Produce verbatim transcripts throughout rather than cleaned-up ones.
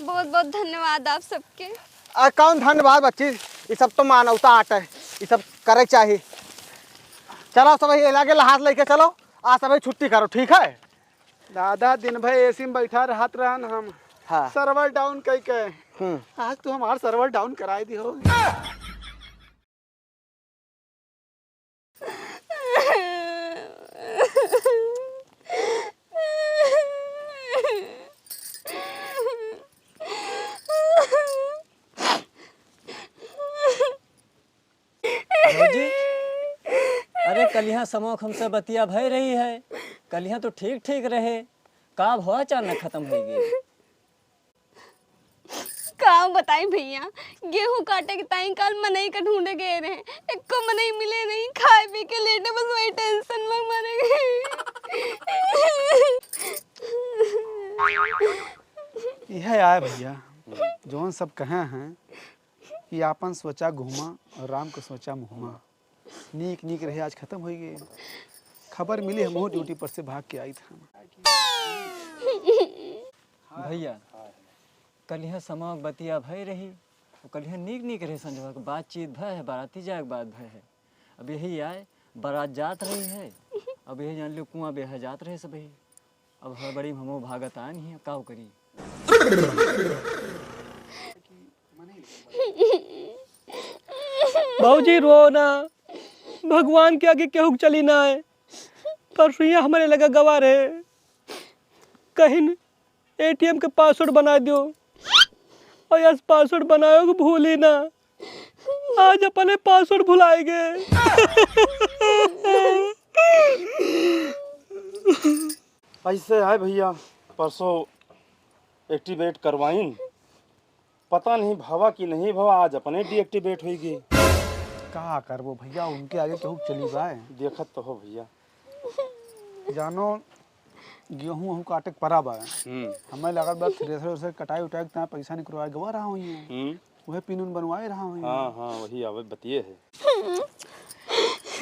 बहुत बहुत धन्यवाद आप सबके। आ, कौन धन्यवाद बच्ची, ये सब तो मानवता आट है, ये सब करे के चाही। चलो सब ये लगे लहास लेके चलो, आज सब छुट्टी करो, ठीक है? दादा, दिन भर एसी में बैठा रहत रहन हम। हाँ। Server down कई के। हम्म। आज तू हमार server down कराई दिहो। भौजी, अरे कलिहाँ समोख हमसे बतिया भय रही है, कलिहाँ तो ठीक ठीक रहे, का भवा अचानक खतम होइ गई? का बताई भइया, गेहूं काटे के ताई काल मनई का ढूंढे गए रहे, एको मनई मिले नहीं, खाए पी के लेटे, बस वही tension में मरे गए। यह आए भइया, जौन सब कहे हैं कि आपन सोचा घूमा और राम के सोचा मुहमा। नीक नीक रहे, आज खतम होइ गए। खबर मिली, हमहू duty पर से भाग के आई था। भइया, कलिहाँ समोख बतिया भय रही, वो कलिहाँ नीक नीक रहे, संझवा के बातचीत भय है, बाराती जाए के बात भय है। अब यही आए, बारात जात रही है, अब यही जान लो कुआं बेहा जात रहे सब ही। अब हड़बड़ी में हमहू भागत आन ही, काव करी? भौजी रो ना, भगवान के आगे केहू के चली ना है। परसुइया हमरे लगे गवा रहे, कहिन ATM के password बनाइ दियो, और आज password बनायो के भूली ना, आज अपने password भुलाए गए। ऐसे आए भइया, परसों activate करवाइन, पता नहीं भवा कि नहीं भवा, आज अपने deactivate होइ गई। का करबो भइया, उनके आगे केहू चली बाय। देखत तो हो भइया। जानो, गेहूं वहूं काटे के परा बा। हम्म। हमें लागत बा thresher से कटाई उटाई के ताई पैसा निकलवाए गवा रहा हुई है। हम्म। वह pin उन बनवाए रहा हुई है। हाँ, हाँ, वही आवे बतिये है।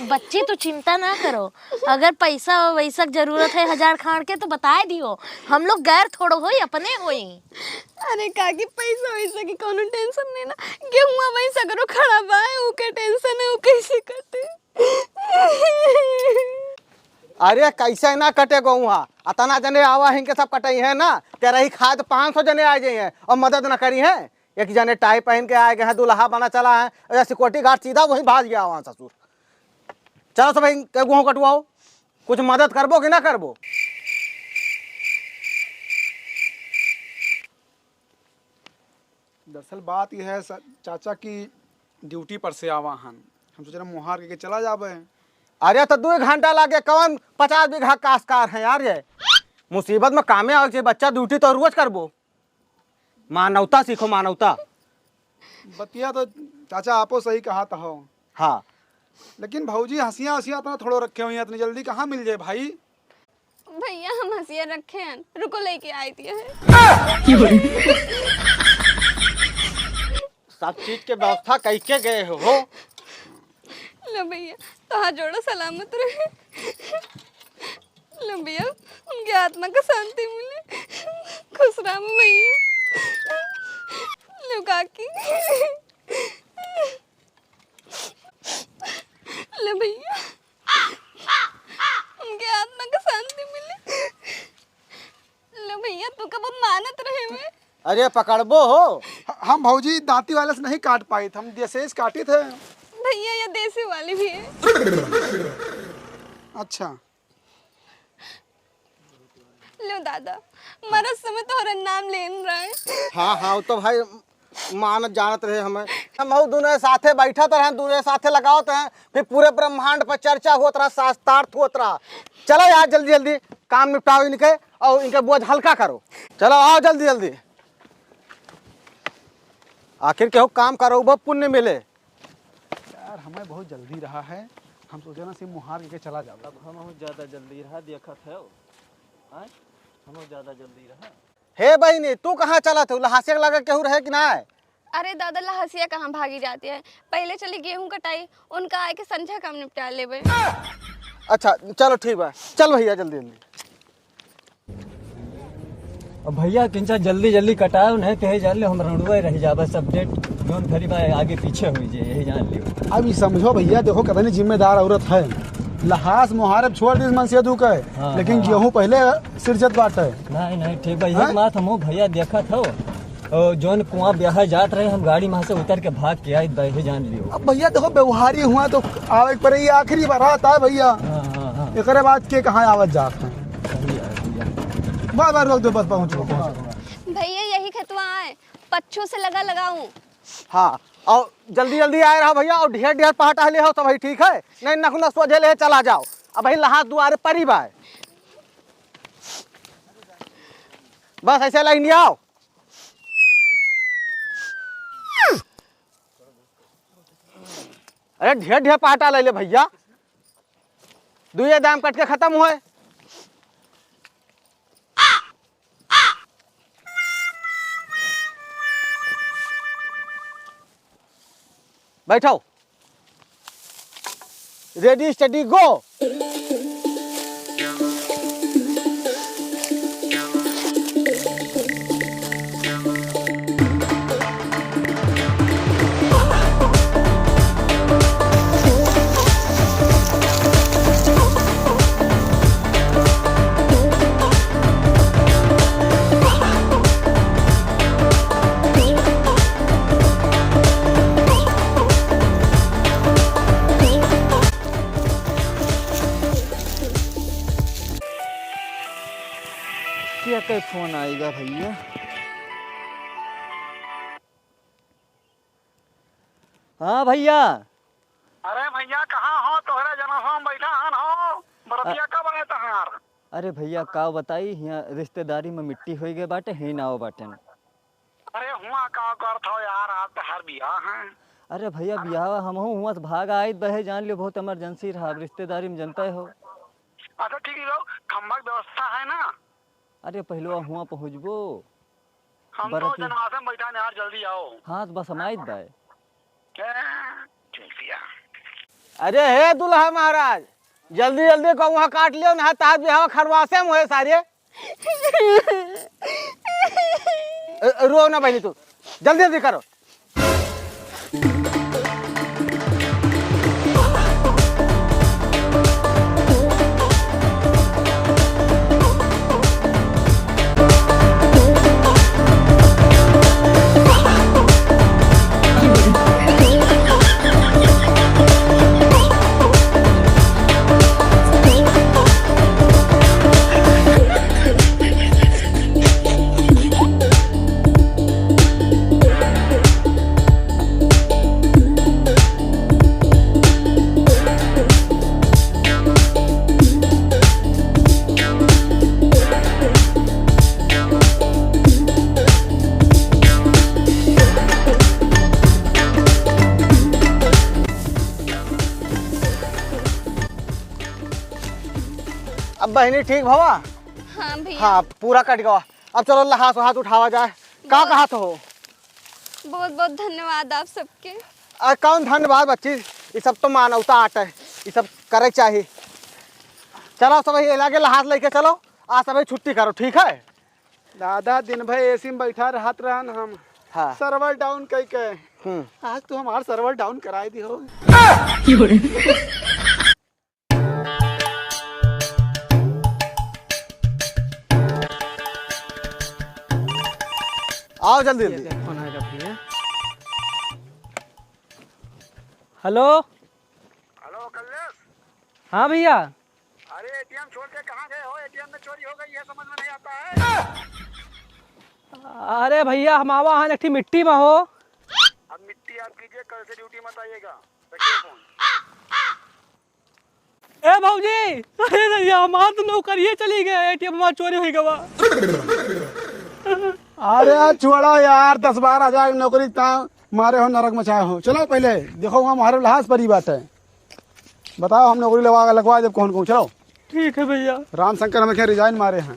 बच्ची, तू चिंता ना करो, अगर पैसा वैसा के जरूरत है हजार खान के तो बताए दियो, हम लोग गैर थोड़ो होई, अपने होई। अरे काकी, पैसा वैसा की कौनो tension नहीं ना, गेहुआ वही सगरो खड़ा बा, ऊ के tension है, ऊ कैसे कटे? अरे कैसे ना कटे गेहुआ, अतना जने आवा है इनके सब कटई है ना, तेरा ही खाद पाँच सौ जने आ जाए हैं और मदद ना करी है। एक जने tie पहन के आए गए हैं, दुल्हा बना चला है, और security guard सीधा वहीं भाग गया वहाँ ससुर। चलो सब इनके गेहूं कटवाओ, कुछ मदद करबो कि ना करबो? दरअसल बात यह है स-, चाचा की duty पर से आवा हन, हम सोच रहे मुहार के चला जाबे। अरे तो दो घंटा लागे, कौन पचास बीघा काश्तकार है यार? ये मुसीबत में कामे आवे के बच्चा, duty तो रोज करबो। मानवता सीखो, मानवता। बतिया तो चाचा आपो सही कहा त हो। हाँ। लेकिन भौजी हंसिया हंसिया इतना थोड़ो रखे हुए हैं, इतनी जल्दी कहाँ मिल जाए भाई? भैया हम हंसिया रखे हैं, रुको लेके आई थी। सब चीज के व्यवस्था कई के गए हो? लो भैया, तोहार जोड़ा सलामत रहे। लो भैया, उनके आत्मा का शांति मिले। खुश रहो भैया। लो काकी। लो भैया, उनके आत्मा का शांति मिले। लो भैया, तू कब मानत रहे हुए? अरे पकड़बो हो। ह-, हम भौजी दांती वाले से नहीं काट पाई थे, हम देसी से काटी थे। भैया, ये देसी वाली भी है। अच्छा। लो दादा, मरत समय तोहरा नाम लेन रहे। हाँ, हाँ, वो तो भाई मानत जानत रहे हमें। हम हऊ दुनो साथे बैठत रहे, दुनो साथे लगावत रहे, फिर पूरे ब्रह्मांड पर चर्चा होत रहा, शास्त्रार्थ होत रहा। चलो यार, जल्दी जल्दी काम निपटाओ इनके और इनके बोझ हल्का करो। चलो आओ जल्दी जल्दी। आखिर केहू काम करो, वो पुण्य मिले। यार, हमें बहुत जल्दी रहा है, हम सोचे ना सिम मुहार के चला जाओ। अब हम बहुत ज्यादा जल्दी रहा, देखत है, आय, हम बहुत ज्यादा जल्दी रहा। हे बहिनी, तू कहाँ चलत हो? लहासिया के लगे केहू रहे कि ना? अरे दादा, लहासिया कहाँ भागी जाती है, पहले चली गेहूं कटाई, उनका आए के संझा काम निपटा लेबे। अच्छा, चलो ठीक बा, चल भैया जल्दी जल्दी। अब भइया, किंचा जल्दी जल्दी कटाओ, नहीं तो यही जान लियो, हम रोडवे रह जाबे, सब डेट जौन खरी बा आगे पीछे होइ जाए, यही जान लियो। अब ई समझो भइया, देखो, कितनी जिम्मेदार औरत है, लहास मुहारब छोड़ दिस मन से दुख है, हाँ, लेकिन हाँ, गेहूं हाँ। पहले सिरजत बाटे। नहीं, नहीं, ठीक बा, हैं? एक बात हमहू भइया देखत हो, और जौन कुआं ब्याह जात रहे, हम गाड़ी में से उतर के भाग के आई, यही जान लियो। अब भइया देखो, व्यवहारी हुआ तो आवे के पड़े, ये आखिरी बारात है भइया। हाँ, हाँ, हाँ। एकरे बाद के कहाँ आवत जात है? सही है भइया। बस, बस, रोक दो, बस पहुँच गो, पहुँच गो। भइया, यही खेतवा आए, पच्छू से लगा लगाऊं। हाँ, और जल्दी जल्दी आए रहा भइया, और ढेर ढेर पहाटा ले हो सब, ठीक है? नहीं, नखुना सोझे ले चला जाओ। अब भाई लहास दुआरे परी बाय। बस ऐसे लाइन आओ। अरे ढेर ढेर पहाटा ले ले भइया, दुइये दाम कट के खत्म हुए। बैठो, ready steady go। क्या के फोन आएगा भइया? हाँ भइया। अरे भइया, कहाँ हो? तोहरे जनसवा में बैठा हन हो। बरतिया अ- कब आए तहार? अरे भइया, का बताई, हियाँ रिश्तेदारी में मिट्टी होइ गए बाटे, ही ना हो बाटेन। अरे हुआँ का करत हो यार, आज तहार बियाह है। अरे भइया, बियाह हमहू हुआँ से भाग आइत बहे, जान लियो बहुत emergency रहा, अब रिश्तेदारी में जनते हो। अच्छा ठीक है, खम्बा के व्यवस्था है ना? अरे पहलवा हुआँ पहुँचबो। हम तो बरती- जनवासे में बैठा यार, जल्दी आओ। हाँ, तो बस हम आइत बाय। ए, चुतिया। अरे हे दुल्हा महाराज, जल्दी जल्दी कहूँ काट लियो ना, तार बियाह खरवासे में है सारे। ए, रो ना बहनी तू, जल्दी जल्दी करो। अब बहिनी ठीक भवा? हाँ भइया। हाँ, पूरा कट गवा। अब चलो लहास वहास उठावा जाए। का बहुत, कहत हो? बहुत बहुत धन्यवाद आप सबके। आ, कौन धन्यवाद बच्ची, ई सब तो मानवता आटे, ई सब करे चाही। चलो सब ये लागे लहास लेके चलो, आ सब छुट्टी करो, ठीक है? दादा दिन भर एसी में बैठा रहत रहन हम। हाँ। Server down कई के। हम्म। आज तू हमार server down कराई दिहो। आओ जल्दी, जल्दी। फोन आएगा भइया। हेलो। हेलो कल्लेश। हाँ भइया। अरे एटीएम छोड़ के कहाँ गए हो? एटीएम में चोरी हो गई है, समझ में नहीं आता है। अरे भइया, हम आवा हन एक ठी मिट्टी में हो। अब मिट्टी आप कीजिए, कल से ड्यूटी मत आइएगा। रखिए फोन। ए भौजी, अरे भइया, हमार तो नौकरिये चली गए, एटीएम हमार चोरी होइ गवा। अरे छोड़ो यार, दस बारह हजार की नौकरी ता मारे हो, नरक मचाए हो। चलो पहले देखो, वहाँ हमारे लहास परी बात है, बताओ हम नौकरी लगवा, लगवा देब कौन कौन। चलो। ठीक है भइया। राम शंकर हमें क्या रिजाइन मारे हैं।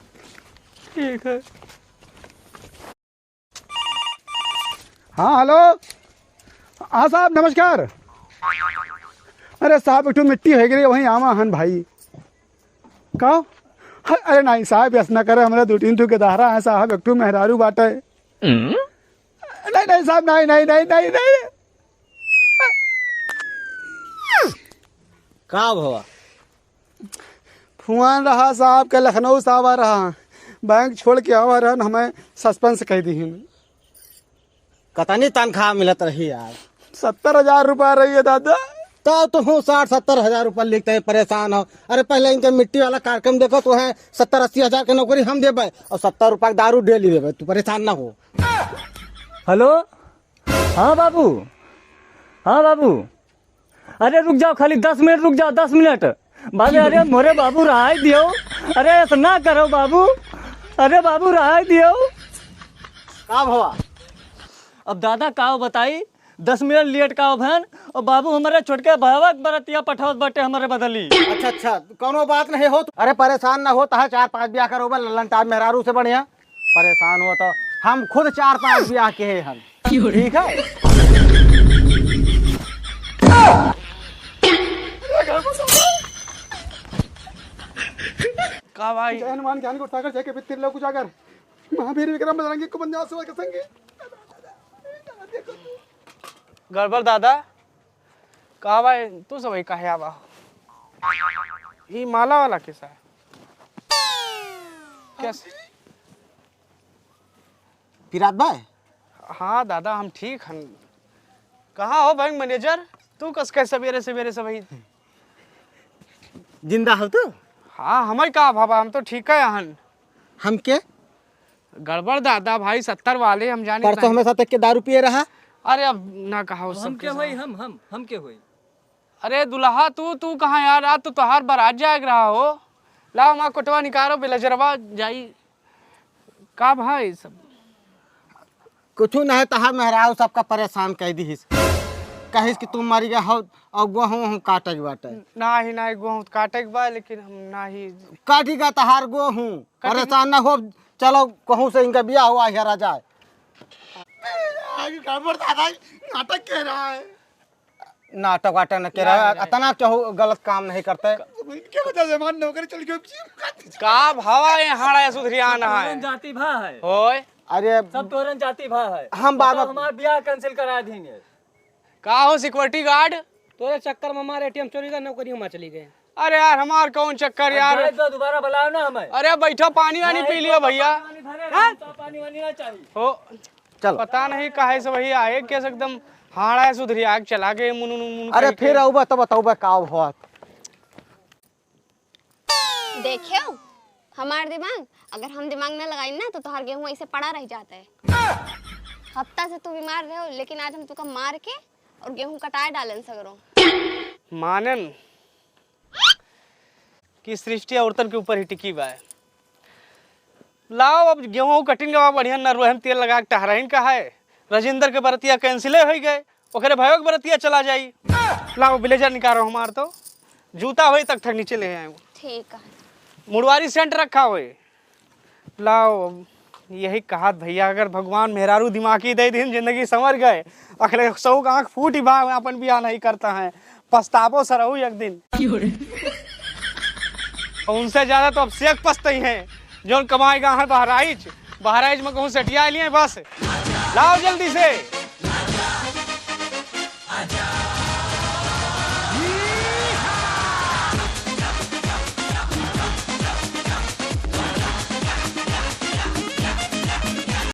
ठीक है। हाँ हेलो। हाँ साहब नमस्कार। अरे साहब एक ठो मिट्टी होइ गई, वहीं आवा हन भाई। का? अरे नहीं साहब, ऐसा ना करे, हमरा दो तीन ठो के दहरा है साहब, एक ठो मेहरारू बाटे। नहीं, नहीं साहब, नहीं, नहीं, नहीं, नहीं, नहीं। का भवा? फोन रहा साहब के, लखनऊ से आवा रहा, बैंक छोड़ के आवा रहन, हमें सस्पेंस कह दी। कतनी तनख्वाह मिलत रही यार? सत्तर हजार रुपया रही है दादा। तो तुम साठ सत्तर हजार रुपया लिखते हैं, परेशान हो। अरे पहले इनके मिट्टी वाला कार्यक्रम देखो, तो है सत्तर अस्सी हजार के नौकरी हम देबे और सत्तर रुपया के दारू डेली देबे, तू परेशान ना हो। हेलो, हाँ बाबू, हाँ बाबू, अरे रुक जाओ, खाली दस मिनट रुक जाओ, दस मिनट। बाबू, अरे मोरे बाबू, रहाई दियो। अरे ऐसा ना करो बाबू, अरे बाबू, रहाई दियो। का भवा? अब दादा का बताई, दस मिनट लेट का भन, और बाबू हमारे छोटके भावक बरतिया पठावत बाटे हमारे बदली। अच्छा, अच्छा, कौनो बात नहीं हो। अरे परेशान ना हो, तहा चार पाँच ब्याह करो बा, लल्लन टाइम मेहरारू से बढ़िया। परेशान हो तो हम खुद चार पाँच ब्याह के हैं हम। ठीक है। का भाई? जय हनुमान ज्ञान गुण सागर, जय कपीस तिलोक उजागर, महावीर विक्रम बजरंगी कुमंजा सुवर के संगी। गड़बड़ दादा, का भाई तू सब काहे आवा? ई माला वाला कैसा है? कैसे? पिरात भाई? हाँ दादा, हम ठीक हन। कहाँ हो बैंक मैनेजर? तू कस के सवेरे सवेरे सब ही? जिंदा हो तू? हाँ, हमें का बाबा, हम तो ठीक है हन। हम के? गड़बड़ दादा भाई, सत्तर वाले हम जाने परसों नहीं। हमें साथ के दारू पिए रहा। अरे अब ना कहा हो हम सब के के होई, साथ। हम, हम, हम के होई? अरे दुल्हा तू, तू कहाँ यार, आज तो तोहार बारात जाएग रहा हो। लाओ माँ कोटवा निकालो, बेलजरवा जाई। का भाई सब? कुछ ना है, तहार मेहरारू सबका परेशान कर दीहिस। कहिस कि तुम मर गया हो और गेहूं वहूं काटे के बाटे। नाही, नाही, गेहूं काटे के बा, लेकिन हम नाही। काटी का तहार गेहूं, काटी परेशान ना हो, चलो कहूं से इनका बियाह हुआ है राजा। आगे गड़बड़ दादा नाटक कह रहा है। नाटक वाटक न के रहा, नहीं, नहीं। इतना केहू गलत काम नहीं करते। इनके वजह से हमार नौकरी चल गई। का भावा ये हाड़ा सुधरियान तोरन है? जाति भा है। होय। अरे सब तोरन जाति भा है। हम बाद बताओ, में हमार ब्याह cancel करा देंगे। का हो security guard? तोरे चक्कर में हमार ATM चोरी का नौकरी हमार चली गई। अरे यार, हमार कौन चक्कर अब यार? जाए दो, दोबारा बुलाओ ना हमें। अरे बैठो, पानी वानी नहीं, पी लियो तो भैया। पानी वानी धरे हैं, हाँ? तो पानी वानी ना चाहिए। हो। चलो। पता नहीं काहे से वही आए, कैसे एकदम हाड़ा सुधरी आग चला गए, मुनु, मुनु, मुनु अरे कह के। फिर आउबा तो बताउबा का होत। देखियो, हमार दिमाग, अगर हम दिमाग न लगाई ना, तो तोहार गेहूं ऐसे पड़ा रह जाता है। हफ्ता से तू बीमार रहो, लेकिन आज हम तुका मार के और गेहूं कटाए डालन सगरो। मानन कि सृष्टि औरतन के ऊपर ही टिकी बा। लाओ, अब गेहूं कटिन के बाद बढ़िया नरुआ में तेल लगा के टहराइन का है। राजेंद्र के बरतिया cancel होई गए, ओकरे भाइयों के बरतिया चला जाई। लाओ, blazer निकालो हमार तो, जूता होई तक ठक नीचे ले आए। ठीक है। मुड़वारी scent रखा होई। लाओ, अब यही कहत भैया, अगर भगवान मेहरारू दिमागी दे दिन, जिंदगी संवर गए। अखले सौ का आँख फूटी बा, अपन बियाह नहीं करता है, पछताबो सरऊ एक दिन। और उनसे ज्यादा तो अब शेख पछतई हैं, जौन कमाए गा है बहराइच, बहराइच में कहूँ सेटिया लिए बस। लाओ जल्दी से।